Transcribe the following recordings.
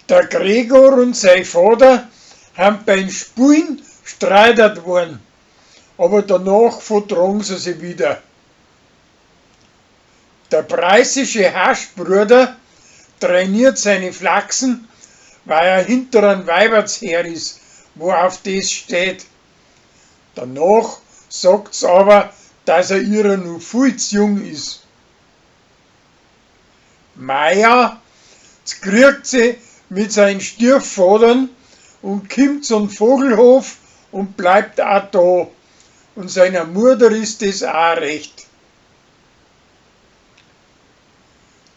Der Gregor und sei Vater han beim Spuin streitert worn, aber danach vertragen se sich wieder. Der preußische Haschbruder trainiert seine Flachsen, weil er hinter an Weiberts her is, wo auf des steht. Danach sagt's aber, dass er ihrer nu viel zu jung is. Maja kriegt sie mit seinen Stiefvatern und kimmt zum Vogelhof und bleibt auch da. Und seiner Mutter ist des auch recht.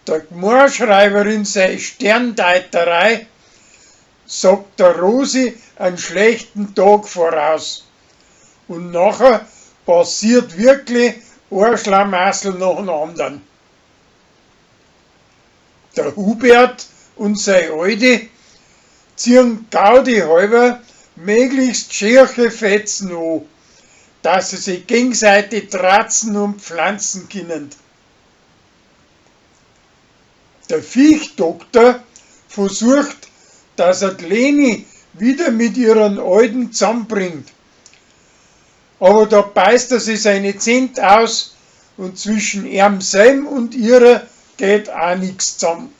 Der Gmoaschreiberin sei Sterndeiterei sagt der Rosi einen schlechten Tag voraus. Und nachher passiert wirklich ein Schlamassel nach dem anderen. Der Hubert und sei Alte ziehen Gaudi halber möglichst schierche Fetzen an, dass sie sich gegenseitig tratzen und pflanzen können. Der Viechdoktor versucht, dass er die Leni wieder mit ihren Alten zusammenbringt. Aber da beißt er sich seine Zähne aus und zwischen ihm selb und ihrer geht auch nix zusammen.